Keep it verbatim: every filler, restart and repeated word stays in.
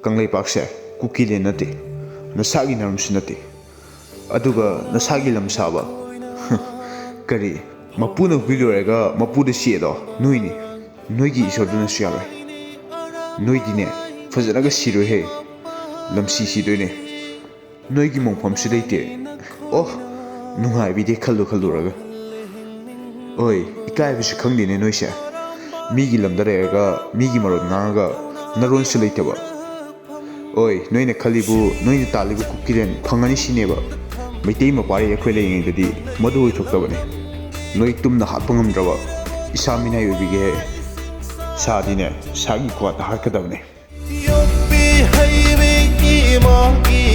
ꯀꯪꯂꯩꯄꯥꯛꯁꯦ ꯀꯨꯀꯤꯂꯦꯟ ꯅꯠꯇꯦ, ꯅꯁꯥꯒꯤ ꯅꯔꯝꯁꯨ ꯅꯠꯇꯦ, ꯑꯗꯨꯒ ꯅꯁꯥꯒꯤ ꯂꯝ ꯁꯥꯕ꯫ ꯀꯔꯤ? ꯃꯄꯨꯅ ꯍꯨꯏ ꯂꯣꯏꯔꯒ ꯃꯄꯨꯗ ꯆꯦꯛꯑꯦꯗꯣ ꯅꯣꯏꯅꯤ꯫ ꯅꯣꯏꯒꯤ ꯏꯁꯣꯔꯗꯨꯅꯁꯨ ꯌꯥꯔꯣꯏ꯫ ꯅꯣꯏꯗꯤꯅꯦ, ꯐꯖꯅꯒ ꯁꯤꯔꯣꯏꯍꯦ, ꯂꯝꯁꯤ ꯁꯤꯗꯣꯏꯅꯦ꯫ ꯅꯣꯏꯒꯤ ꯃꯣꯡꯐꯝꯁꯨ ꯂꯩꯇꯦ꯫ ꯑꯣ, ꯅꯨꯡꯉꯥꯏꯕꯤꯗꯦ ꯈꯜꯂꯨ ꯈꯜꯂꯨꯔꯒ꯫ ꯑꯣꯏ, ꯏꯀꯥꯏꯕꯁꯨ ꯈꯪꯗꯦꯅꯦ ꯅꯣꯏꯁꯦ꯫ ꯃꯤꯒꯤ ꯂꯝꯗ ꯂꯩꯔꯒ ꯃꯤꯒꯤ ꯃꯔꯣꯟ ꯉꯥꯡꯉꯒ ꯅꯔꯣꯟꯁꯨ ꯂꯩꯇꯕ꯫ ꯑꯣꯏ, ꯅꯣꯏꯅ ꯈꯜꯂꯤꯕꯨ, ꯅꯣꯏꯅ ꯇꯥꯜꯂꯤꯕ ꯀꯨꯀꯤꯂꯦꯟ ꯐꯪꯉꯅꯤ ꯁꯤꯅꯦꯕ? ꯃꯩꯇꯩ ꯃꯄꯥꯔꯤ ꯑꯩꯈꯣꯏ ꯂꯩꯔꯤꯉꯩꯗꯗꯤ ꯃꯗꯨ ꯑꯣꯏꯊꯣꯛꯇꯕꯅꯤ꯫ ꯅꯣꯏ ꯇꯨꯝꯅ ꯍꯥꯠꯄ ꯉꯝꯗ꯭ꯔꯕ ꯏꯁꯥ ꯃꯤꯅꯥꯏ ꯑꯣꯏꯕꯤꯒꯦ꯫ ꯁꯥꯗꯤꯅꯦ, ꯁꯥꯒꯤ ꯈꯨꯍꯥꯠꯇ ꯍꯥꯠꯀꯗꯕꯅꯤ꯫ ꯌꯣꯛꯄꯤ ꯍꯩꯕꯤ ꯏꯃꯥꯒꯤ